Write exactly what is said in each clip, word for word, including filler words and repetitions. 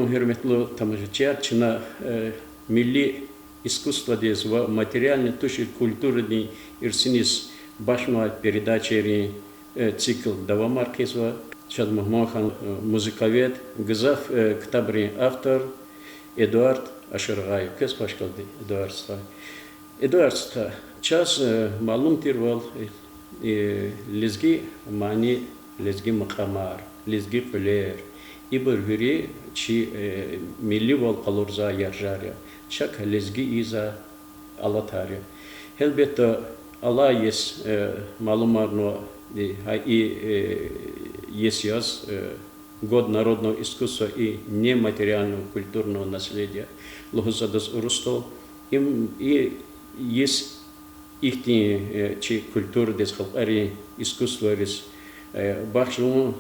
Гьуьрметлу тамашачияр, чна милли искусстводиз ва материальный тушир культурадин ирсиниз бахшнавай передачайрин цикл давамар хъийизва. Чаз мугьман хьана музыковед, гзаф ктабрин автор Эдуард Ашургъаев. Квез хвашкалди, Эдуард стха. Эдуард стха, чаз малум тирвал, лезги мани, лезги макьамар, лезги кьуьлер, ибур вири чи милливал къалурзавай яржар я, чак лезги ийизвай алатар я. Гьелбетда, алай йис малумарнава, гьа и йис яз Год народного искусства и нематериального культурного наследия лугьуз адаз урусдал. Им и йис ихьтин чи культурадиз, халкьарин искусствайриз бахшнава,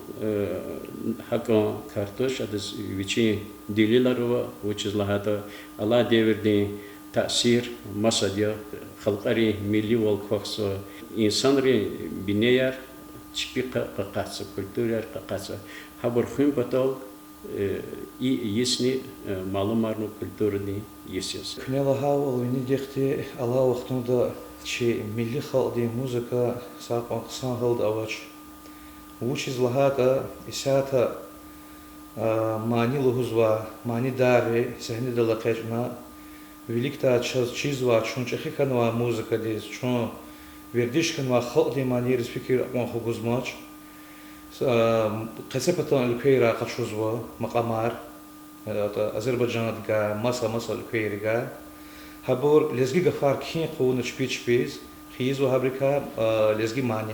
гьакӀан кар туш, адаз вичин делилар ава, вучиз лагьайтӀа алай девирдин таъсир масад я, халкьарин милливал квахьзава, инсанрин бинеяр чпихъ къакъатзава, культураяр къакъатзава. Гьабур хуьн патал и йисни малумарнава культурадин йис яз. Куьне лагьайвал винидихъди, алай вахтунда чи милли халкьдин музыка са кьван хъсан гьалда авач. Вучиз лагьайтӀа исятда мани лугьузвай манидарри сегьнедал экъечӀна, виликдай чаз чизвай, чун чӀехи хьанвай музыкадиз, чун вердиш хьанвай халкьдин манийриз фикир акьван хгузмач. Къецепатан уьлквейрай къачузва макьамар, Азербайжандгай, маса-маса уьлквейригай. Гьабур лезги гафар кхьин хъувуна чпи чпиз, хъийизва гьабурукай лезги мани.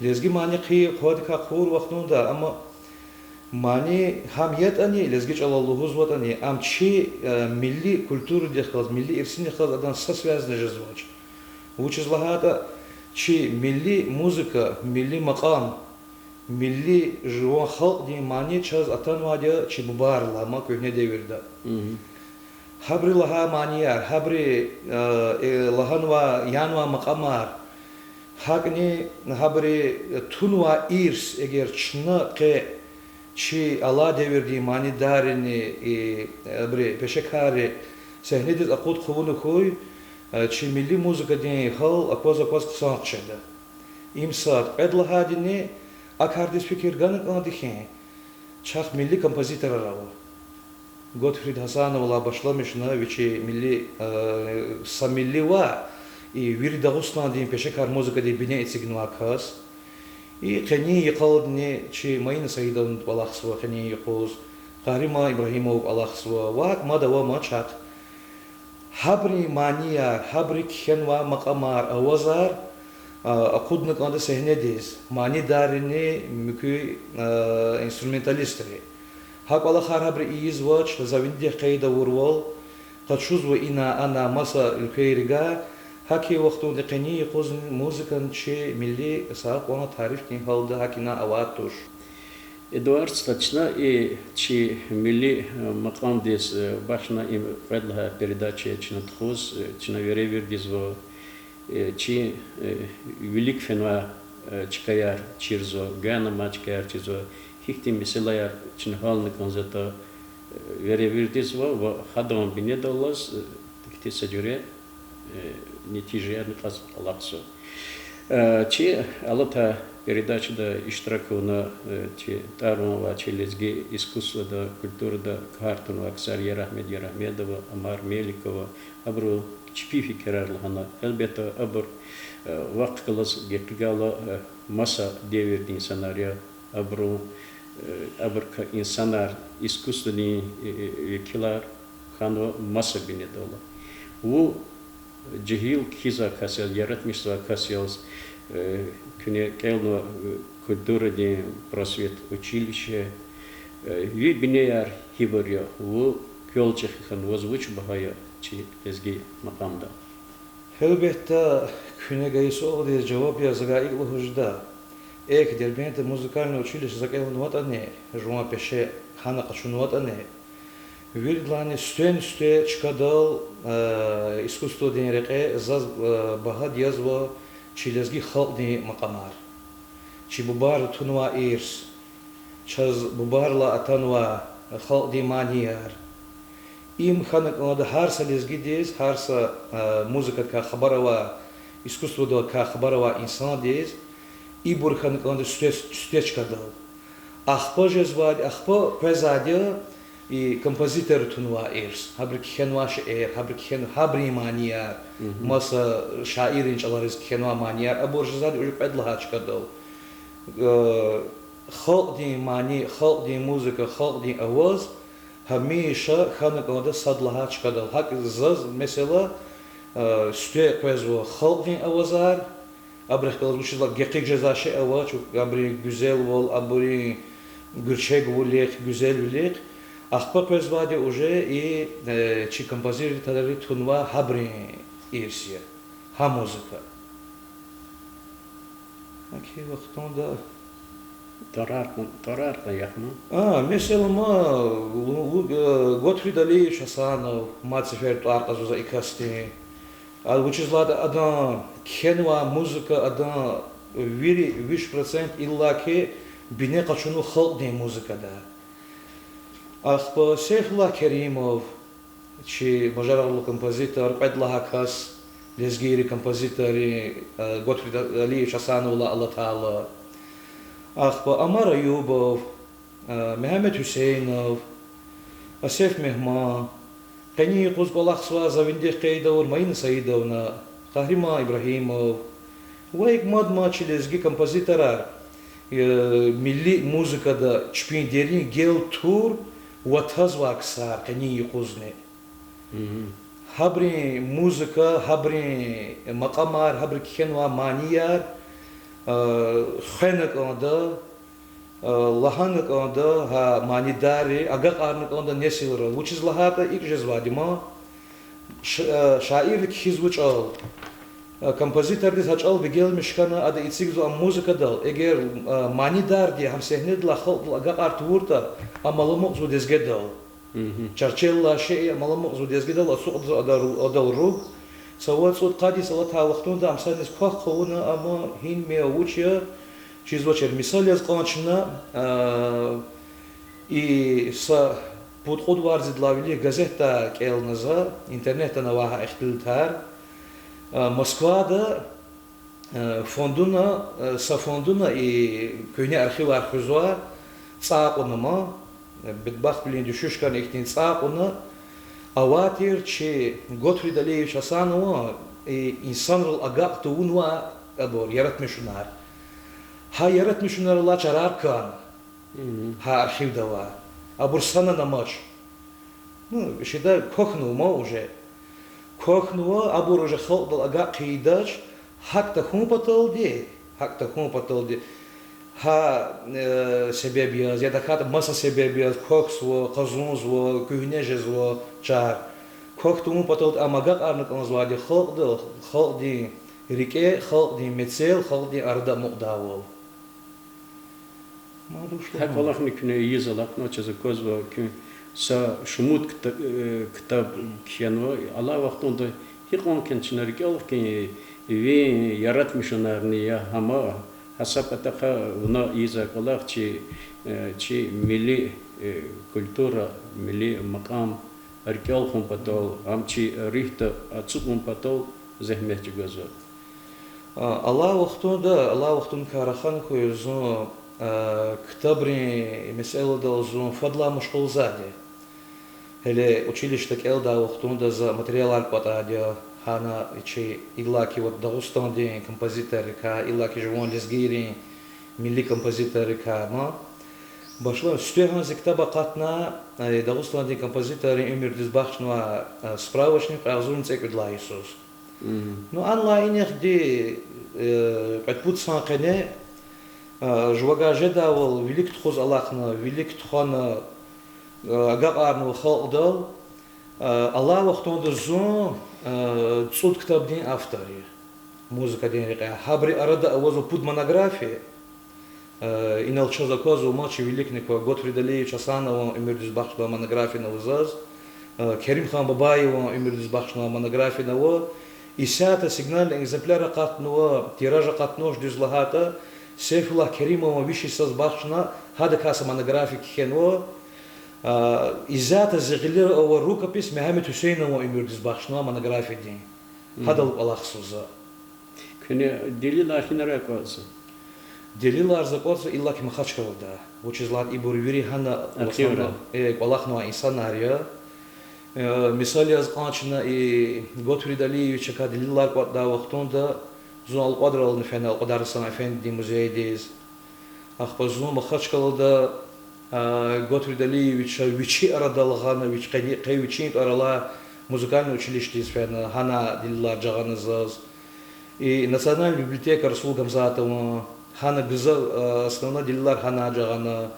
Лезги мани хъийиз хъвадикай хъувур вахтунда, амма мани гьам ятӀани, лезги чӀалал лугьузватӀани, ам чи милли культурадихъ галаз, милли ирсинихъ галаз адан са связни жезвач. Вучиз лагьайтӀа чи милли музыка, милли макьам, милли жуван халкьдин мани чаз атанвайди я чи бубайрилай, ма куьгьне девирда. Гьабуру лагьай манияр, гьабуру лагьанвай, янвай макьамар, гьакӀни гьабуру тунвай ирс, эгер чна къе чи алай девирдин манидаррини, абуру пешекарри сегьнедиз акъуд хъувуна хьуй, чи милли музыкадин гьал акваз-акваз хъсан хъжеда. Им сад. Кьвед лагьайдини, а кардиз фикир гана кӀанда хьи, чахъ милли композиторар ава. Готфрид Гьасановалай башламишна вичи милли, са милли ваъ, и вири Дагъустандин пешекар музыкадин бине эцигнавай кас. И къенин йикъалдини чи Маина Саидовна кӀвалахзава къенин юкъуз, Къагьриман Ибрагьимов кӀвалахзава ва мад ава ма чахъ. Гьабурун манияр, гьабуру кхьенвай макьамар, авазар акъудна кӀанда сегьнедиз, манидаррини, муькуь инструменталистри. Гьа кӀвалахар гьабуру ийизвач, за винидихъ къейд авурвал, къачузва ина-ана маса уьлквейригай, гьакӀ хьайи вахтунда къенин юкъузни музыкани чи милли са кьван тарифдин гьалда гьакӀ ина авайд туш. Эдуард стха, чна и чи милли макьамдиз бахшна, им кьвед лагьай передача я чна тухуз, чна веревирдизва, чи вилик фенвай чкаяр чирзава, гана амай чкаяр чизва, гьихьтин месэлаяр чна гьялна кӀанзаватӀа, веревирдизва ва гьадан бинедаллаз ихьтин са жуьре нетижаярни кьаз алахъзава. Чи алатай передачада иштирак авуна чи тӀвар-ван авай чи лезги искусствода, культурада кар тунвай ксар Ярагьмед Ярагьмедова, Амар Меликова, абуру чпин фикирар лагьана. Гьелбетда, абур вахъ галаз гекъигайла, маса девирдин инсанар я абуру, абурукай инсанар, искусстводин векилар хьанва маса бинедалла. Вун жегьил кхьизвай кас яз, яратмишзавай кас яз, куьне кӀелнава культурадин просвет училище. Ви бинеяр гьибур я, вун квел чӀехи хьана, ваз вуч багьа я чи лезги макьамда? Гьелбетда, куьне гайи суалдиз жаваб яз за икӀ лугьуз жеда. Эхь, Дербентда музыкальный училище за кӀелнаватӀани, жуван пеше гьана къачунватӀани, виридалайни сифте-сифте чкадал искусстводин рекье заз багьа язва чи лезги халкьдин макьамар, чи бубайри тунвай ирс, чаз бубайрилай атанвай Халкьдин манияр. Им хьана кӀанда гьар са лезгидиз, гьар са, э, музыкадикай хабар авай, искусстводикай хабар авай инсандиз, ибур хьана кӀанда сифте, сифте чкадал. Ахпа жезвайди, ахпа къвезвайди я и композиторри тунвай ирс. Гьабуру кхьенвай шейэр, гьабуру кхьен-, гьабурун манияр, маса шаиррин чӀалариз кхьенвай манияр, абур жезвайди уже кьвед лагьай чкадал. Э, халкьдин мани, халкьдин музыка, халкьдин аваз гьамиша хьана кӀанда сад лагьай чкадал. ГьакӀ заз, месела, э, сифте къвезва халкьдин авазар, абурухъ галаз вучиз лагьайтӀа гекъиг жезвай шей авач, абурун гуьзелвал, абурун гуьрчегвилихъ, гуьзелвилихъ. Ахпа къвезвайди уже и, э, чи композиторри тунвай гьабурун ирс я, гьа музыка. Аки вахтунда. Тӏварар кьун, тӏварар кьун яхма. А, месела ма, лу-, лу-, э, Готфрид Алиевич Гьасанов, мад сефер тӏвар кьазва за и касдин. А вучиз лагьайтӏа адан кхьенвай музыка, адан вири виш процент иллаки бине къачунва халкьдин музыкада. Ахпа Сейфуллагь Керимов, чи мажарагълу композитор, кьвед лагьай кас лезгийрин композиторрин, э, Готфрид Алиевич Гьасановалай алатайла. Ахпа Амар Аюбов, э, Мегьамед Гьуьсейнов, Асеф Мегьман, къенин юкъуз кӏвалахзавай, за винидихъ къейд авур, Маина Саидовна, Къагьриман Ибрагьимов, ва икӏ мад-мад чи лезги композиторар, э, милли музыкада чпин дерин гел тур ва тазвай ксар къенин юкъузни. Гьабурун музыка, гьабурун макьамар, гьабурун кхьенвай манияр, э, хвена кӏанда, э, лагьана кӏанда гьа манидарри, агакьарна кӏанда несилрал. Вучиз лагьайтӏа икӏ жезвайди ма, ш-, э, шаирди кхьизва чӏал, э, композитордиз гьа чӏал бегенмиш хьана, ада эцигзава а музыкадал, эгер, э, манидарди гьам сегьнедилай халкьдал агакьар тавуртӏа, ам аламукьзава лезгедал. Чарчеллай шей ам аламукьзава лезгедал, ацукьзава адал, адал руг. Цавай цӏуд-къад йис алатай вахтунда ам саниз квахь хъувуна, амма гьинми я, вуч я, чизвачир. Мисал яз кьван чна, а, и са пуд-кьуд варз идалай вилик газетдай кӏелна за, интернетда авай гьа ихтилатар. А, Москвада Э, фондуна, э, са фондуна и куьгьне архивар хуьзва, цӏай кьуна ма, э, бедбахтвилин дуьшуьш хьана ихьтин цӏай кьуна, авай тир чи Готфрид Алиевич Гьасанован, э, инсанрал агакь тавунвай абур, яратмишунар. Гьа яратмишунар алай чарар кӏан. Гьа архивда ава. Абур санани амач. Ну, шедай квахьнава ма уже. Квахьнава, абур уже халкьдал агакь хъийидач, гьакӏ тахьун паталди, гьакӏ тахьун паталди, гьа, э, себеб яз, я тахьайтӏа маса себеб яз квахьзава, къазунзава, куьгьне жезва чар. Квахь тавун паталди ам агакьарна кӏанзавайди халкьдал, халкьдин рикӏе, халкьдин мецел, халкьдин арада амукьдайвал. Гьа кӏвалахни куьне ийиз алахъна, чаз аквазва куьн са шумуд кта-, э, ктаб кхьенва. Алай вахтунда гьикьван кӏан чна рикӏел хкин, ви яратмишунарни я гьама, гьа са патахъай вуна ийизвай кӏвалах чи, э, чи милли, э, культура, милли макьам рикӏел хьун патал, ам чи руьгьда ацукьун патал зегьмет чӏугвазва. А, алай вахтунда, алай вахтундикай рахана хьуй зун, а, ктабрин месэладал зун фадлай машгъулзавайди. Гьеле училищеда кӏелдай вахтунда за материалар кӏватӏайди я, гьана чи иллаки вот Дагъустандин композиторрикай, иллаки жуван лезгийрин милли композиторрикай ма. Башламишна сифтегьан зи ктаб акъатна, э, Дагъустандин композиторрин уьмуьрдиз бахшнавай, э, справочник кьве агъзурни цӏекӏуьд лагьай йисуз. Ну, анлай инихъди, э, кьвед-пуд йисан къене, э, жувагай жедайвал вилик тухуз алахъна, вилик тухвана, э, агакьарнава халкьдал. Э, алай вахтунда зун, э, цӏуд ктабдин автор я музыкадин рекьяй. Гьабурун арада авазва пуд монография. Э, инал чаз аквазва ма, чи виликни ква, Готфрид Алиевич Гьасанован уьмуьрдиз бахшнавай монографияни ава заз, э, Керимхан Бабаеван уьмуьрдиз бахшнавай монографияни ава. Исятда сигнальный экземпляр акъатнава, тираж акъатнавач, дуьз лагьайтӏа, Сейфуллагь Керимован виш йисаз бахшна, гьадакай са монография кхьенва. А, исятда зи гъилера авай рукопись Мегьамед Гьуьсейнован уьмуьрдиз бахшнавай монографиядин. Гьадал кӀвалахзава за. Куьне делилар гьинарай кӀватӀзава? Делилар за кӀватӀзава иллаки Махачкъалада. Вучиз лагьайтӀа ибур вири гьана, э, кӀвалахнавай инсанар я. Э, мисал яз кьван чна и Готфрид Алиевичакай делилар кӀватӀдай вахтунда зун Алкьвадрални фена, Алкьвадар Гьасан эфендидин музейдиз. Ахпа зун Махачкъалада, а, Готфрид Алиевича вичи арадал гъана, вич къени, къе вичин тӀвар алай музыкальный училищедиз фена, гьана делилар жагъана заз. И национальный библиотека Расул Гамзатован, гьана гзаф, а, основной делилар гьана жагъана.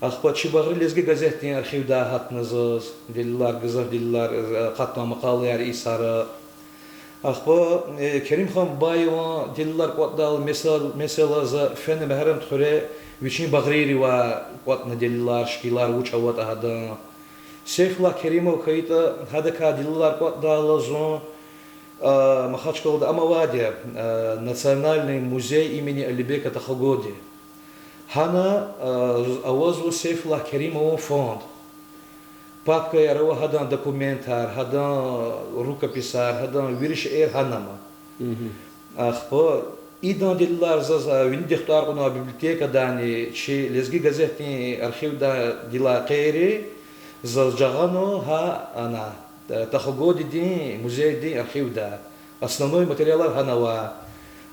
Ахпа чи Багъри лезги газетдин архивдай гьатна заз делилар, гзаф делилар, а, акъатнавай макъалаяр, йисара. Ахпа, э, Керимхан Бабаеван делилар кӀватӀдайла, месел-, месела, за фена Мегьарамд хуьре, вичин багърийривай кӀватӀна делилар, шикилар вуч аватӀа гьадан. Сейфуллагь Керимов хьайитӀа, гьадакай делилар кӀватӀдайла зун, а, Махачкъалада ам авайди я, а, Национальный музей имени Алибека Тахо-Годи. Гьана, а, авазва Сейфуллагь Керимован фонд. Папкаяр ава, гьадан документар, гьадан рукописар, гьадан вири шейэр гьана ама. Ахпа идан делилар заз, а, винидихъ тӀвар кьунвай библиотекадайни, чи Лезги газетдин архивдайни къейри заз жагъанва гьа ана, э, Тахо-Годидин музейдин архивда. Основной материалар гьана ава.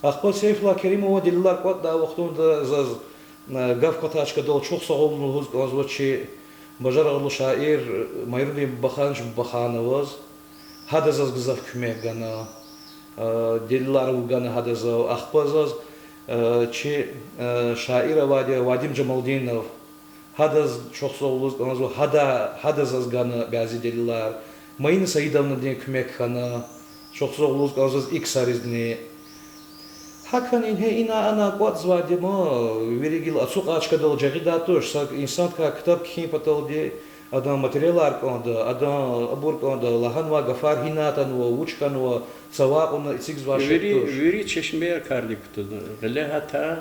Ахпа Сейфуллагь Керимован делилар кӀватӀдай вахтунда заз, э, гаф кватай чкадал чухсагъул лугьуз кӀанзава чи бажарагълу шаир Майрудин Бабаханович Бабахановаз. Гьада заз гзаф куьмек гана, э, делилар вугана гьада зав. Ахпа заз, э, чи, э, шаир авайди я Вадим Жамалдинов. Гьадаз чухсагъул лугьуз кӀанзава, гьада, гьада заз гана бязи делилар. Маина Саидовнадин куьмек хьана, чухсагъул лугьуз кӀанзава заз и ксаризни. ГьакӀни ингье ина-ана кӀватӀзавайди ма, вири гила ацукьай чкадал жагъидай туш, са инсандикай ктаб кхьин паталди адан материалар кӀанда, адан абур кӀанда, лагьанвай гафар гьинай атанва, вуч хьанва, цавай кьуна эцигзавай шей туш. Вири чешмеяр кардик кутазва, гъиле гьатай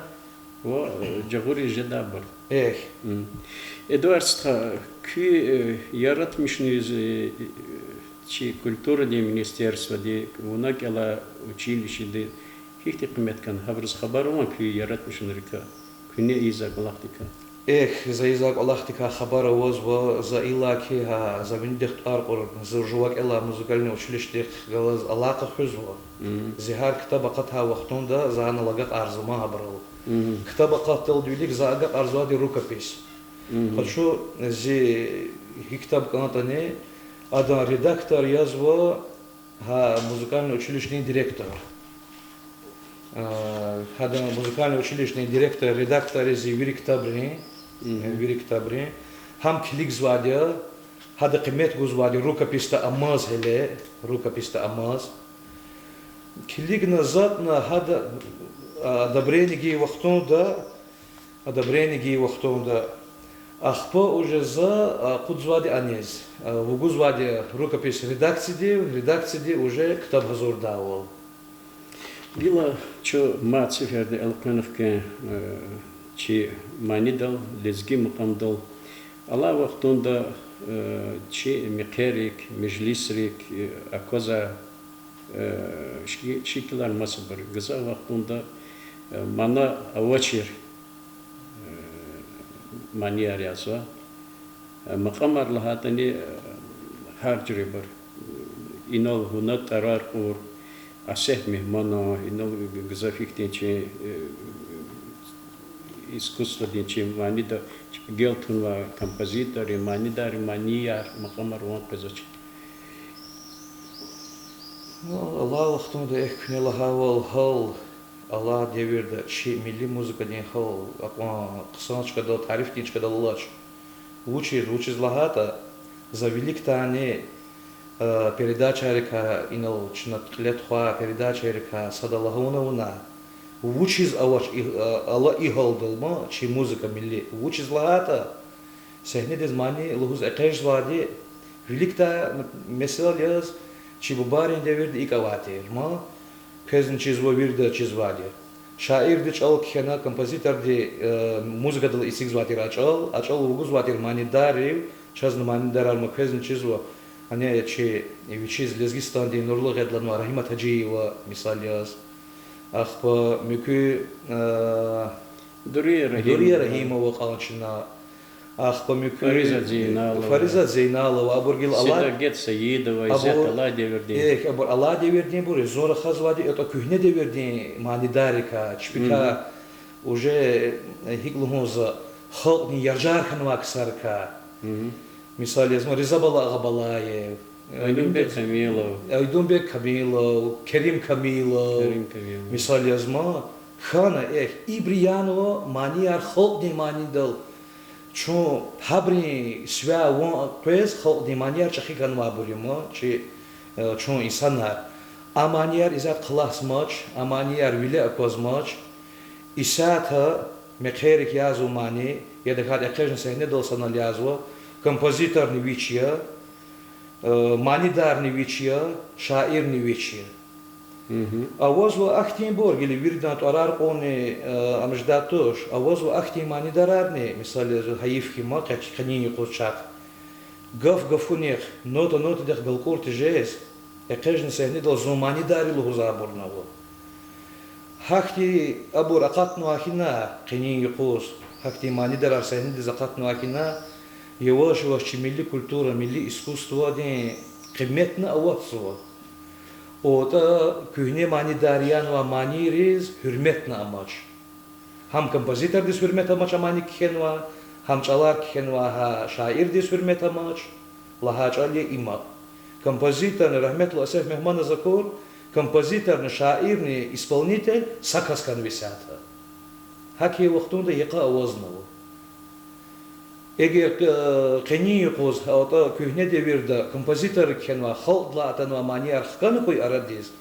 ва, э, жагъуриз жедайбур. Эхь. Эдуард стха, куь, э, яратмишунриз, э, чи культурадин министерстводи, вуна кӀелай училищеди гьихьтин къимет гана, гьабуруз хабар авани куь яратмишунрикай, куьне ийизвай кӀвалахдикай? Эхь, за ийизвай кӀвалахдикай хабар авазва, за иллаки гьа, за винидихъ тӀвар кьур, зун жува кӀелай музыкальный училищедихъ галаз алакъа хуьзва. Зи гьар ктаб акъатай вахтунда за гьанал агакьарзава ман гьабурал. Ктаб акъатдалди вилик за агакьарзавайди рукопись. Къачу зи гьи ктаб кӀантӀани, адан редактор язва гьа музыкальный училищедин директор. Гьадан музыкальный училищедин директор, редакториз зи вири ктабрин, вири ктабрин. Гьам килигзавайди я, гьада къимет гузвайди рукописда амаз гьеле, рукописда амаз. Килигна, затӀна, гьада, а, одобрение гайи вахтунда, одобрение гайи вахтунда, ахпа уже за, а, акъудзавайди аниз, а, вугузвайди рукопись редакциядив, редакциядив уже ктаб гьазурдайвал. Гила чун мад сеферда элкъвена хкин, э, чи манидал, лезги макьамдал. Алай вахтунда, э, чи мехъерик, межлисрик, э, аквазвай, э, ши-, шикилар масабур я. Гзаф вахтунда, э, мана авачир, э, манияр язва. Э, макьамар лагьайтӀани, э, гьар жуьребур. Инал вуна тӀварар кьур, Асеф Мегьманан, инал гзаф ихьтин чи, э, искусстводин чи манида, чи гел тунвай композиторри, манидайри манияр, макьамар ван къвезвач. Ну, алай вахтунда, эхь, куьне лагьайвал, гьал, алай девирда чи милли музыкадин гьал акьван хъсан чкадал, тарифдин чкадал алач. Вучиз, вучиз лагьайтӀа, за виликдайни, э, передачайрикай, инал чна кьиле тухвай передачайрикай садал лагьана вуна, вучиз авач и, э, алай и гьалдал ма чи музыка милли, вучиз лагьайтӀа, сегьнедиз мани лугьуз экъечӀзавайди виликдай, месела яз, чи бубайрин девирда икӀ авай тир ма, квезни чизва, вирида чизвайди. Шаирди чӀал кхьена, композиторди, э, музыкадал эцигзавай тир а чӀал, а чӀал вугузвай тир манидаррив, Чазни манидарар муквезни чизва, гьана чи вичиз Лезгистандин нурлу гъед лагьанвай Рагьимат Гьажиева, мисал яз. Ахпа муькуь, э, Дурия Рагьимова. Дурия Рагьимова кьван чна. Ахпа муькуь Фаризат Зейналова. Фаризат Зейналова, абур гила алай Седагет Саидова, абур, исятда алай девирдин. Эхь, абур алай девирдинбур я, зун рахазвайди, ятӀа куьгьне девирдин манидаррикай, чпикай, уже, э, гьикӀ лугьун за, халкьдин яржар хьанвай ксарикай. Мисал яз ма Ризабала Агъабалаев, Айдунбек Камилов. Айдунбек Камилов, Керим Камилов. Керим Камилов. Мисал яз ма хьана, эхь, ибуру янва манияр халкьдин манидал. Чун гьабурун сивяй ван къвез халкьдин манияр чӀехи хьанвайбур я ма чи, э, чун инсанар. А манияр исятда хълагьзамач, а манияр виле аквазмач. Исятда мехъерик язва мани, я тахьайтӀа экъечӀна сегьнедал санал язва, композиторни вич я, э, манидарни вич я, шаирни вич я. Авазва ахьтинбур, гила виридан тӀварар кьунни, э, амждайди туш, авазва ахьтин манидарарни, мисал яз, гьайиф хьи ма, къе-, къенин юкъуз чахъ. Гаф гафунихъ, нота нотадихъ галкӀурди жез, экъечӀна сегьнедал зун манидар я лугьузвайбурни ава. Гьахьтин абур акъатнавай хьана къенин юкъуз, гьахьтин манидарар сегьнедиз акъатнавай хьана, яваш-яваш чи милли культура, милли искусстводин къиметни аватзава. АтӀа куьгьне манидар янавай манийриз гьуьрметни амач. Гьам композитордиз гьуьрмет амач, а мани кхьенвай, гьам чӀалар кхьенвай гьа шаирдиз гьуьрмет амач, лагьай чӀал я има. Композиторни, рагьметлу Асеф Мегьманаз акур, композиторни, шаирни, исполнитель са кас хьанва исятда. ГьакӀ я вахтунда йикъа авазнава. Эгер, э, къенин юкъуз, атӀа куьгьне девирда композиторри кхьенвай, халкьдилай атанвай манияр хкана хьуй арадиз,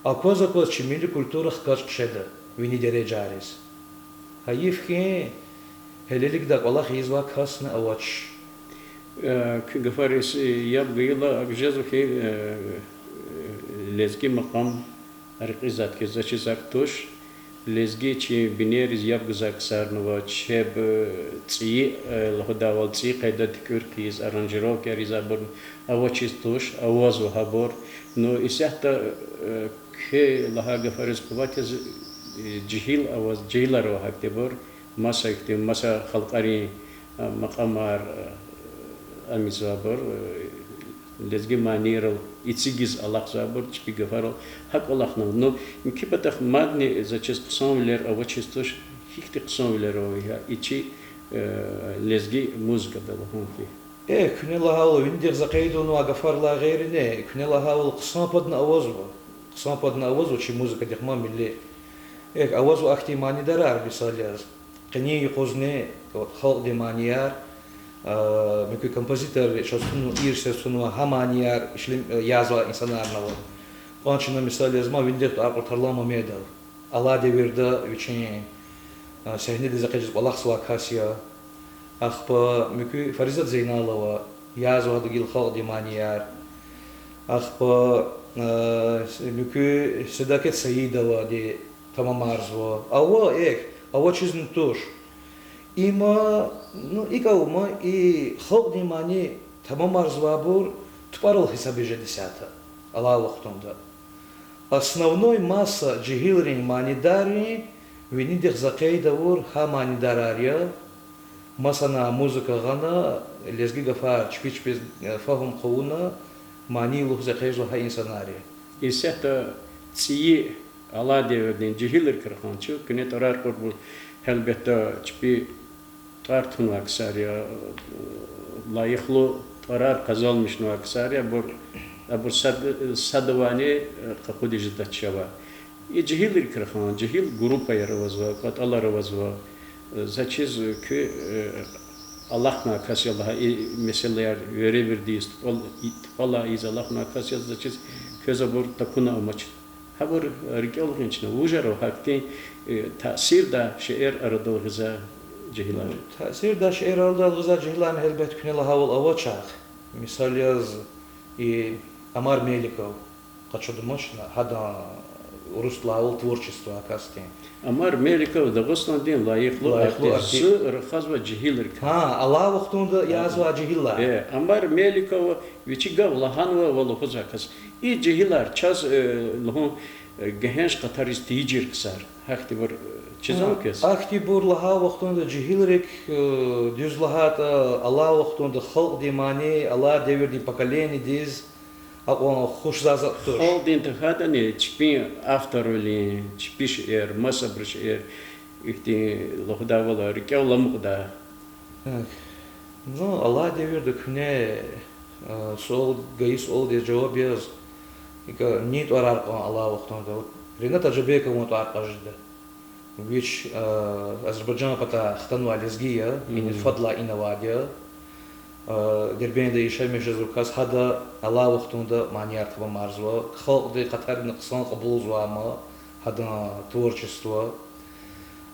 акваз-акваз чи милли культура хкаж хъжеда вини дережайриз. Гьайиф хьи, гьелелигдай кӀвалах ийизвай касни авач. Э, куь гафариз, э, яб гайила, акӀ жезва хьи, э, лезги макьам рекьизвайди хьиз, заз чиз акӀ туш. Лезги чи бинейриз яб гузвай ксарни ава, чеб, э, цӀийи, э, лугьудайвал, цӀийи къайдада туькӀуьр хъийиз, аранжировкаяр ийизвайбурни авачиз туш, авазва гьабур. Ну, исятда, э, квез лагьай гафариз къуват яз, э, жегьил аваз, жегьилар ава гьахьтинбур, маса ихьтин, маса халкьарин, э, макьамар, э, амизвайбур, э, лезги манийрал эцигиз алахъзавайбур, чпи гафарал гьакӀ кӀвалахнава. Ну, муькуь патахъ мадни заз чиз хъсанвилер авачиз туш, гьихьтин хъсанвилер ава я и чи, э, лезги музыкада лугьун хьи. Эхь, куьне лагьайвал, винидихъ за къейд авунвай гафарилай гъейри, куьне лагьайвал, хъсан падни авазва. Хъсан падни авазва чи музыкадихъ ма милли. Эхь, авазва ахьтин манидарар, мисал яз. Къенин юкъузни, вот, халкьдин манияр, а, муькуь композиторри чаз тун-, ирс яз тунвай гьа манияр ишлем-, э, язавай инсанарни ава. Кьван чна, мисал яз, ма винидихъ тӀвар кьур Тарлан Мамедов. Алай девирда вичин, а, сегьнедиз экъечӀиз кӀвалахзавай кас я. Ахпа муькуь Фаризат Зейналова, язва гьада гила халкьдин манияр. Ахпа, а, муькуь Седакет Саидовади тамамарзава. Ава, эхь, авачизни туш. Има, ну, икӀ ава ма, и халкьдин мани тамамарзавайбур тупӀарал гьисабиз жеда исятда, алай вахтунда. Основной масса жегьилрин манидаррин, винидихъ за къейд авур, гьа манидарар я, масана музыка гъана, лезги гафар чпи чпиз, э, фагьум хъувуна, мани лугьуз экъечӀзавай гьа инсанар я. Исятда цӀийи, алай девирдин жегьилрикай рахана чун, куьне тӀварар кьурбур, гьелбетда, чпи тӀвар тунвай ксар я, лайихлу тӀварар къазанмишнавай ксар я, абур, абур сад-, садавайни къакъудиз жедач ава. И жегьилрикай рахана, жегьил группаяр авазва, кӀватӀалар авазва. Заз чиз куь, э, алахънавай кас я лагьай и месэлаяр веревирдиз тупӀал-, и тупӀалай ийиз алахънавай кас яз, заз чиз квез абур такуна амач. Гьабур рикӀел гъин чна, вужар ава гьахьтин, э, таъсирдай шейэр арадал гъизвай жегьилар. Таъсирдай шейэр арадал гъизвай жегьиларни, гьелбет, куьне лагьайвал, авач. Мисал яз, и Амар Меликов, къачудмишна, гьадан Урус лайихлу творчество а касдин. Амар Меликова Дагъустандин лайихлу артист, артист. Зун рахазвай жегьилрикай. Гьа, алай вахтунда язавай жегьилар. Э, Амар Меликова вичи гаф лагьанва ва лугьузвай кас. И жегьилар чаз, э, лугьун, э, гегьенш къатариз тийижир ксар. Гьахьтинбур, э, чизвани квез? Ахьтинбур лагьай вахтунда жегьилрик, э, дуьз лагьайтӀа, алай вахтунда халкьдин мани, алай девирдин поколениедиз акьван хушзавай затӀ туш. Халкьдин тахьайтӀани чпин авторвилин, чпин шейэр, масабурун шейэр, ихьтин лугьудайвал, рикӀел аламукьдай. Так. Ну, алай девирда куьне, э, суал гайи суалдиз жаваб яз, икӀ, нин тӀварар кьван алай вахтунда. Ренат Аджабекован тӀвар кьаз жеда. Вич, э, Азербайжан патай хтанвай лезги я, ина фадлай ина авайди я. Э, Дербентда яшамиш жезвай кас, гьада алай вахтунда манияр тамамарзава, халкьдин къатарни хъсан кьабулзавай ма гьадан творчество.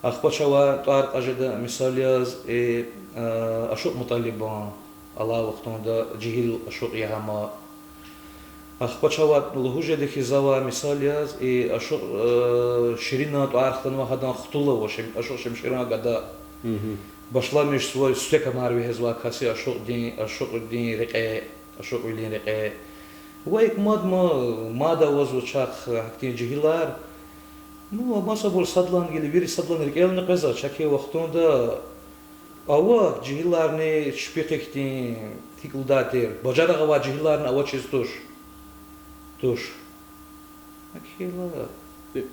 Ахпа чавай тӀвар кьаз жеда, мисал яз, э, Ашукь МутӀалибан, алай вахтунда жегьил ашукь я гьам. Ахпа чавай лугьуз жеда хьи, завай мисал яз, и Ашукь, э, Ширинан тӀвар хтанва, гьадан хтул ава, Шем-, Ашукь Шемширан гада. Башламишзава, сифте камар вегьезвай кас я ашукьдин, ашукьдин рекье, ашукьвилин рекье. Ва икӀ мад ма, мад авазва чахъ гьахьтин жегьилар. Ну, масабур садлан гила вири садлан рикӀелни къвезва, чахъ и вахтунда ава жегьиларни чпихъ ихьтин гьикӀ лугьудай тир, бажарагъ авай жегьиларни авачиз туш. Туш. Гьакӏ хьайила,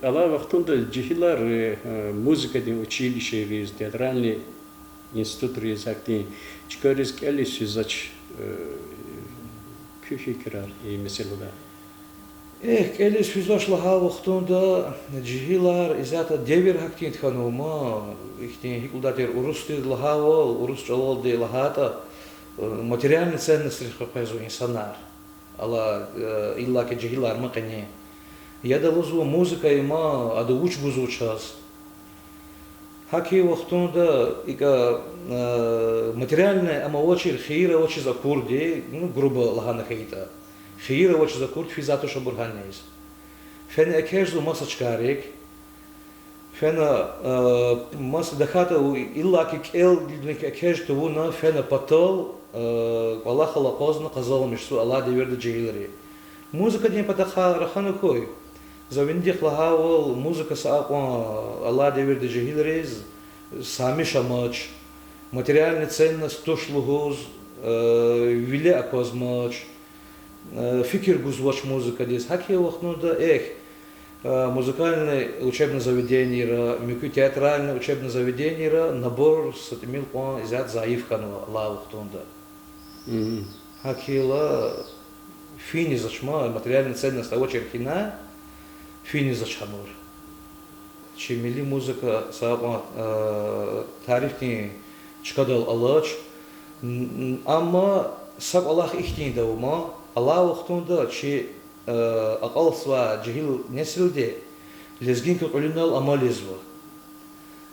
алай вахтунда жегьилар, э, музыкадин училищейриз, театральный институтриз, гьахьтин чкайриз кӏелиз физвач, э, куь фикирар и месэлада? Эхь, кӏелиз физвач лагьай вахтунда жегьилар, исятда девир гьахьтинди хьанва ма, ихьтин гьикӏ лугьудай тир, урусдиз лагьайвал, урус чӏалалди лагьайтӏа, э, материальный ценнострихъ къекъвезва инсанар. Алай, э, иллаки жегьилар ма къени. Яда лугьузва музыка има, ада вуч гузва чаз. Гьакӏ хьайи вахтунда икӏа, э, материальный ам авачир хийир авачиз акурди, ну, грубо лагьана хьайитӏа. Хийир авачиз акурди физвай туш абур гьаниз. Фена экечӏзава маса чкайрик. Фена, э, маса тахьайтӏа, иллаки кӏелдиник экечӏ тавуна, фена патал, э, кӏвалахал акъвазна къазанмишзава алай девирда жегьилри. Музыкадин патахъай рахана хьуй. За винидихъ лагьайвал, музыка са акьван алай девирда жегьилриз сагьмиш амач, материальный ценность туш лугьуз, э, виле аквазмач, э, фикир гузвач музыкадиз. Гьакӏ хьайи вахтунда, эхь, э, музыкальный учебный заведениера, муькуь театральный учебный заведениера набор са тӏимил кьван исятда зайиф хьанва алай вахтунда. Гьакӏ хьайила, финиз ач ма, материальный ценность авачир хьана, финиз ач гьабур. Чи милли музыка са акьван, э, тарифдин чкадал алач. М, амма са кӏвалах ихьтинди ава ма, алай вахтунда чи, э, акьалтзавай жегьил несилди лезгинка кьуьлунал амал ийизва.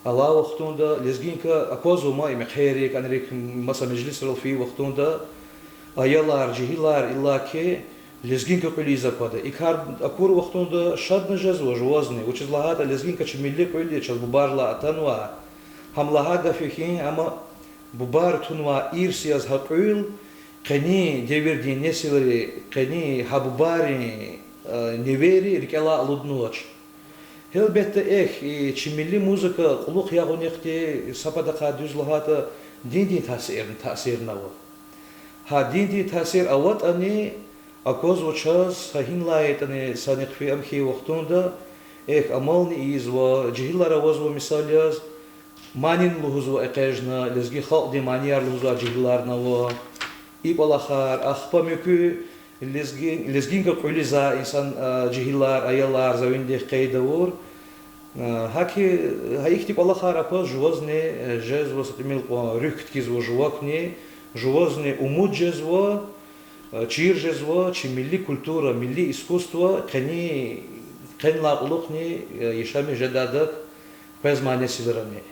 Алай вахтунда лезгинка аквазва ма и мехъерик, анрик, маса межлисрал фейи вахтунда аялар, жегьилар иллаки лезгинка кьуьл ийиз аквада. И кар акур вахтунда шадни жезва жувазни, вучиз лагьайтӏа лезгинка чи милли кьуьл я, чаз бубайрилай атанвай. Гьам лагьай гаф я хьи, амма бубайри тунвай ирс яз гьа кьуьл къенин девирдин несилри, къенин гьа бубайрин, э, невейри рикӏелай алуднавач. Гьелбетда, эхь, и чи милли музыка кьулухъ ягъунихъди, са патахъай дуьз лагьайтӏа, диндин таъсир, таъсирни ава. Гьа диндин таъсир аватӏани, аквазва чаз, гьа гьинлай ятӏани са нихъ фейи, ам хьайи вахтунда, эхь, амални ийизва, жегьилар авазва, мисал яз, манини лугьузва экъечӏна, лезги халкьдин манияр лугьузвай жегьиларни ава. И кӏвалахар, ахпа муькуь лезги-, лезгинка кьуьлуьзвай инсан, а, жегьилар, аялар, за винидихъ къейд авур. А, гьакӏ хьи, гьа ихьтин кӏвалахар акваз жувазни, э, жезва са тӏимил кьван руьгь кткизва жувакни, жувазни умуд жезва, э, чир жезва чи милли культура, милли искусство къени, къенлай кьулухъни, э, яшамиш жедайдак къвезмай несилрани.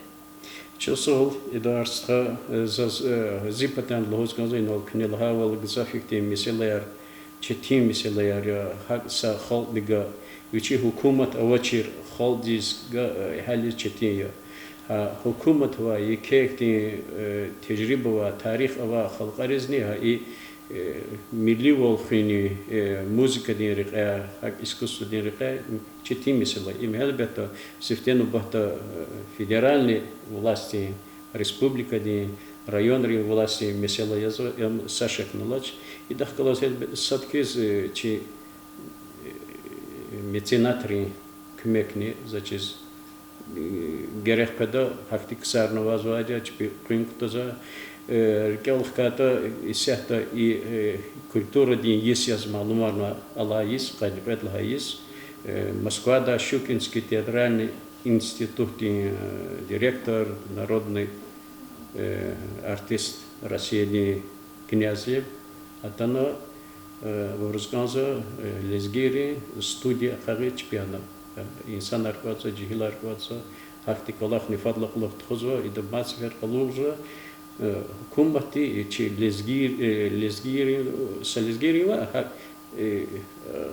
Чухсагъ хьуй, Эдуард стха, э, заз, э, зи патан лугьуз кӏанзава, инал куьне лагьайвал, гзаф ихьтин месэлаяр, четин месэлаяр я, гьакӏ са халкьдихъ Вичи гьукумат авачир халкьдиз га-, гьялиз четин я. Гьа гьукумат авай, еке ихьтин, э, тежриба авай, тарих авай халкьаризни гьа и, э, милливал хуьнин, э, музыкадин рекьяй, гьакӀ искусстводин рекьяй четин месэла. Им гьелбетда, сифте нубатда, э, федеральный властдин, республикадин, районрин властдин месэла язва, им са шакни алач. Идахъ галаз гьелбет сад хьиз, э, чи меценатрин куьмекни заз чиз герек къведа, гьахьтин ксарни авазвайди я, чпи къуьн кутазва. Э, рикӀел хкайтӀа, исятда и, э, культурадин йис яз малумарна алай йис, къанни кьвед лагьай йис, э, Москвада Щукинский театральный институтдин, э, директор, народный, э, артист Россиядин, Князев атана, э, вуруз кӀанзава, э, лезгийрин студия къагъиз чпи ана. Э, инсанар кӀватӀзава, жегьилар кӀватӀзава, гьахьтин кӀвалахни фадлай кьулухъ тухузва, ида мад сефер къалурзава, э, гьукуматди, э, чи лезгийр-, э, лезгийрин, са лезгийрин ва гьа, э,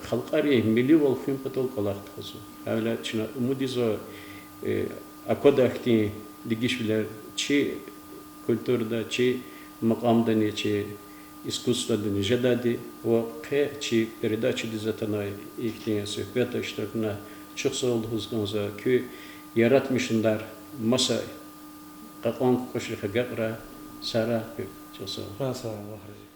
халкьарин милливал хуьн патал кӀвалах тухузва. Гьавиляй чна умуд ийизва, э, аквада ахьтин дегишвилер чи культурада, чи макьамдани, чи искусстводани жедайди ва къе чи передачадиз атанвай ихьтин суьгьбетда иштиракна чухсагъул лугьуз кӀанзава. Куь яратмишунар маса кьакьан кукӀушрихъ агакьрай, сагърай куьн, чухсагъул. Са-, сагърай, Аллагь рази.